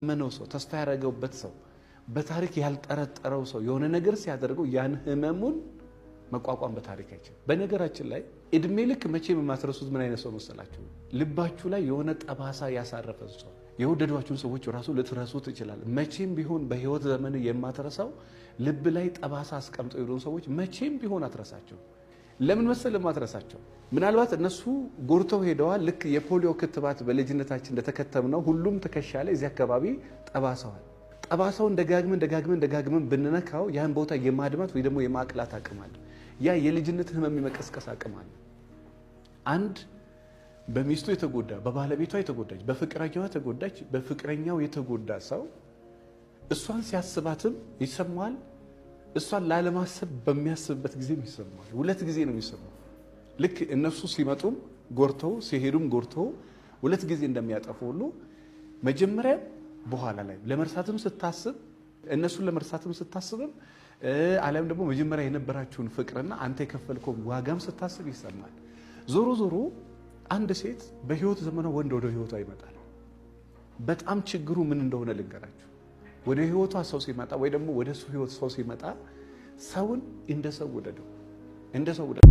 ያመነው ሰው፣ ተስፋ ያደረገበት ሰው፣ በታሪክ ያልጠረጠረው ሰው የሆነ ነገር ሲያደርገው ያን ህመሙን መቋቋም በታሪክ አይችልም። በነገራችን ላይ እድሜ ልክ መቼም የማትረሱት ምን አይነት ሰው መሰላችሁ? ልባችሁ ላይ የሆነ ጠባሳ ያሳረፈ ሰው። የወደዷችሁን ሰዎች ራሱ ልትረሱ ትችላል። መቼም ቢሆን በህይወት ዘመን የማትረሳው ልብ ላይ ጠባሳ አስቀምጠው የሄዱን ሰዎች መቼም ቢሆን አትረሳቸው። ለምን መሰል የማትረሳቸው? ምናልባት እነሱ ጎርተው ሄደዋል። ልክ የፖሊዮ ክትባት በልጅነታችን እንደተከተብነው ሁሉም ትከሻ ላይ እዚህ አካባቢ ጠባሰዋል። ጠባሳውን ደጋግመን ደጋግመን ደጋግመን ብንነካው ያን ቦታ የማድማት ወይ ደግሞ የማቅላት አቅም አለ። ያ የልጅነት ህመም የመቀስቀስ አቅም አለ። አንድ በሚስቱ የተጎዳ፣ በባለቤቷ የተጎዳች፣ በፍቅረኛዋ የተጎዳች፣ በፍቅረኛው የተጎዳ ሰው እሷን ሲያስባትም ይሰማዋል። እሷን ላለማሰብ በሚያስብበት ጊዜም ይሰማዋል። ሁለት ጊዜ ነው የሚሰማው። ልክ እነሱ ሲመጡም ጎርተው ሲሄዱም ጎርተው ሁለት ጊዜ እንደሚያጠፉ ሁሉ መጀመሪያ በኋላ ላይ ለመርሳትም ስታስብ፣ እነሱን ለመርሳትም ስታስብም፣ አሊያም ደግሞ መጀመሪያ የነበራችሁን ፍቅርና አንተ የከፈልከው ዋጋም ስታስብ ይሰማል። ዞሮ ዞሮ አንድ ሴት በህይወት ዘመኗ ወንድ ወደ ህይወቷ ይመጣል። በጣም ችግሩ ምን እንደሆነ ልንገራችሁ። ወደ ህይወቷ ሰው ሲመጣ ወይ ደግሞ ወደ እሱ ህይወት ሰው ሲመጣ ሰውን እንደ ሰው ውደደው፣ እንደ ሰው ውደደው።